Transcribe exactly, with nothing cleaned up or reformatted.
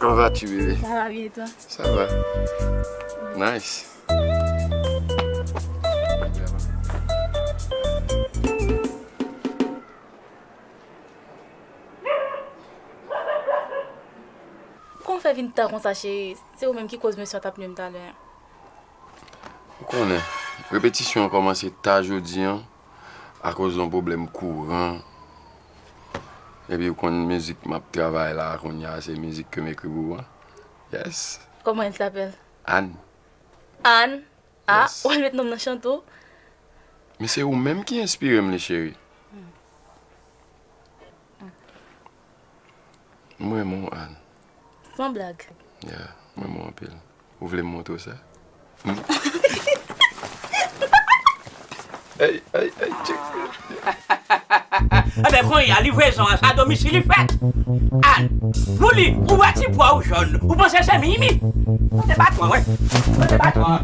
Comment vas-tu, bébé? Ça va bien, et toi? Ça va. Nice. Kòman w fè vin ta konsa, cheri? Se ou menm ki koz mesye an t ap nwi m talè a. Ou konnen, repetisyon an kòmanse ta jodi an, akoz yon pwoblèm kouran. Epi ou konn mizik m ap travay la kounye a, se mizik ke m ekri pou ou an. Yes. Comment elle s'appelle? Anne. Anne? Ah, yes. Ou al met non m nan chante w? Men se ou menm ki enspire m li, cheri. M renmen w, Anne. San blag. Yeah, m renmen w anpil. Ou vle m montre w sa? Hmm? Ey, ey, ey, tchek. Enben, kounye a, livrezon an, sa domisil li fèt. Anne, pou li, ou wè ti pwa ou jòn, ou panse se Mimi? Pote baton an, wè. Pote baton an.